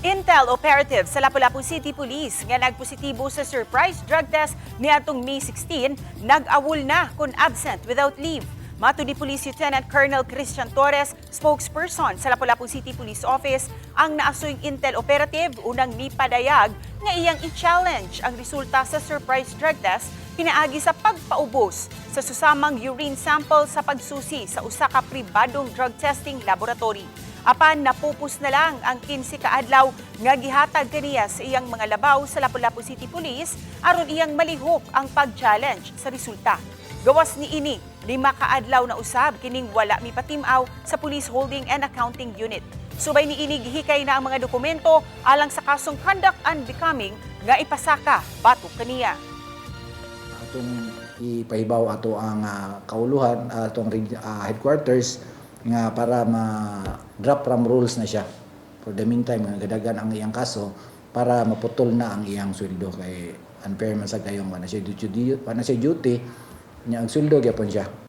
Intel operative sa Lapu-Lapu City Police nga nagpositibo sa surprise drug test niadtong May 16, nag-awol na kung absent without leave. Matud ni Police Lieutenant Colonel Christian Torres, spokesperson sa Lapu-Lapu City Police Office, ang naasuyng Intel operative unang mipadayag nga iyang i-challenge ang resulta sa surprise drug test pinaagi sa pagpaubos sa susamang urine sample sa pagsusi sa usa ka pribadong drug testing laboratory. Apan napupos na lang ang 15 ka adlaw nga gihatag kaniya sa iyang mga labaw sa Lapu-Lapu City Police aron iyang malihok ang pag-challenge sa resulta. Gawas niini, 5 ka adlaw na usab kining wala mipatim-aw sa Police Holding and Accounting Unit. Subay niini, gihikay na ang mga dokumento alang sa kasong conduct unbecoming nga ipasaka batok kaniya. Atong ipahibaw ato ang kauluhan, atong headquarters nga para ma-drop from rolls na siya for the meantime nga gadagan ang iyang kaso para maputol na ang iyang sweldo kay unfair man sa kayong wala siya duty nya ang sweldo gyapon siya.